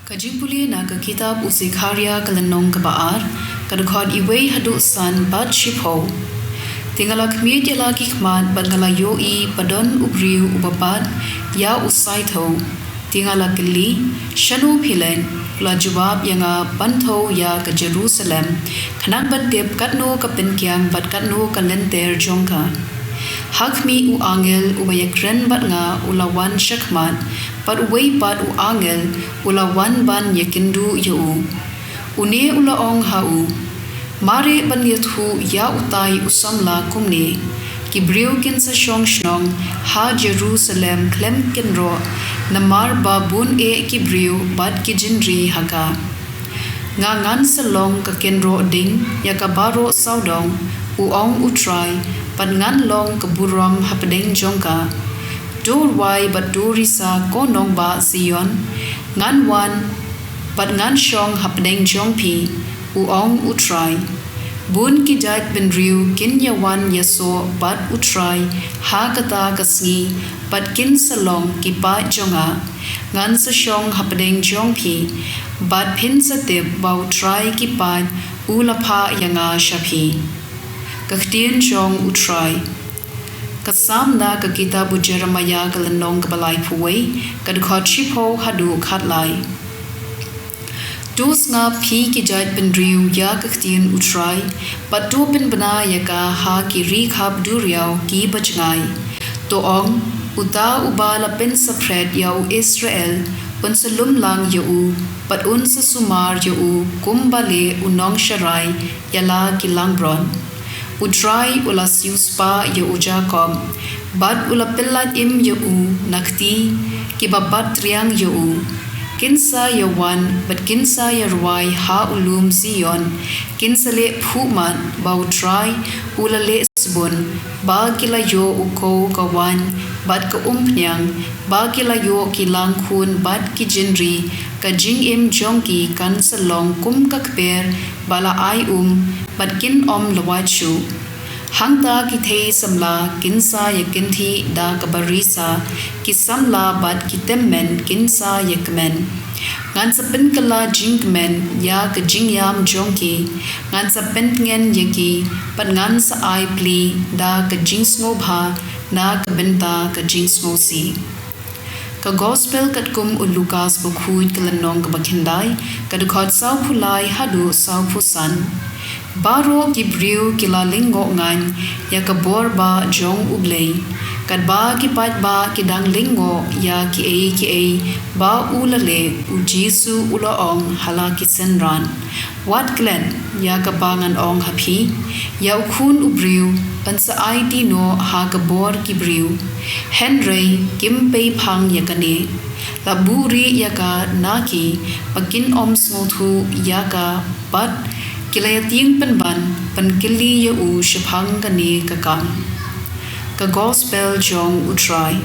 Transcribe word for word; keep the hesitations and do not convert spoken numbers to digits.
Ka jingpule na ka kitab u Sekharia ka lynnong kaba ar, ka dkhot iwei haduh san bad shiphew. Te nga la khmied ïa la ki khmat bad nga la ïohi ba don u briew uba bat ïa u saithew. Te nga la kylli, shano phi leit? U la jubab ïa nga ban thew ïa ka Jerusalem, khnang ban tip katno ka pynkiang bad katno ka lynter jong ka. Ha khmih u angel uba ïakren bad nga u la wan shakhmat, bad uwei pat u angel u la wan ban ïakynduh ïa u. Une u la ong ha u, mareh ban ïathuh ïa utai u samla kumne, ki briew kin sa shong shnong ha Jerusalem khlem kynroh, namar ba bun eh ki briew bad ki jingri ha ka. Nga ngan sa long ka kynroh ding ïa ka baroh sawdong, u ong u Trai, bad ngan long ka burom hapdeng jong ka. To rwai bad to risa ko nongbah Zion, ngan wan bad ngan shong hapdeng jong phi, u ong u Trai. Bun ki jait bynriew kin ïa wan ïasoh bad u Trai ha kata ka sngi, bad kin sa long ki paid jong nga. Ngan sa shong hapdeng jong phi, bad phin sa tip ba u Trai ki paid u la phah ïa nga sha phi. Ka ktien jong u Trai. Ka Salm na ka kitab u Jeremiah ka lynnong kaba laiphew wei, ka dkhot shiphew haduh khatlai. To sngap phi ki jait bynriew ïa ka ktien u Trai, bad to pynbna ïa ka ha ki ri khap duriaw kiba jngai. To ong, uta uba la pynsaphred ïa u Israel, un sa lum lang ïa u, bad un sa sumar ïa u kumba leh u nongsharai ïa la ki langbrot. U Trai u la siewspah ïa u Jakob, bad u la pyllait im ïa u na kti kiba bat triang ïa u. Kin sa ïa wan bad kin sa ïa rwai ha u lum Zion, kin sa leh phuhmat ba u Trai u la leh sbun, ba ki la ïoh u kow ka waiñ bad ka umphniang, ba ki la ïoh ki langkhun bad ki jingri, ka jingim jong ki kan sa long kum ka kper ba la ai um, bad kin ym lwait shuh. Hangta ki thei samla kin sa ïakynthih da kaba risa, ki samla bad ki tymmen kin sa ïakmen. Ngan sa pynkylla jingkmen ïa ka jingïam jong ki, ngan sa pyntngen ïa ki, bad ngan sa ai plie da ka jingsngewbha na ka bynta ka jingsngewsih. Ka Gospel katkum u Lukas bakhuid ka lynnong kaba khyndai, ka dkhot sawphew lai haduh sawphew san. Baroh ki briew ki la lyngngoh ngan ïa ka bor ba jong U Blei. Katba ki paidbah ki dang lyngngoh ïa kiei kiei ba u la leh, U Jisu u la ong ha la ki synran, wat klet ïa kaba ngan ong ha phi, ïa u Khun u briew yn sa aiti noh ha ka bor ki briew. Hynrei kim pei phang ïa kane. La buhrieh ïa ka na ki ba kin ym sngewthuh ïa ka, bad ki la ïatieng pynban pynkylli ïa u shaphang kane ka kam. Ka Gospel jong U Trai.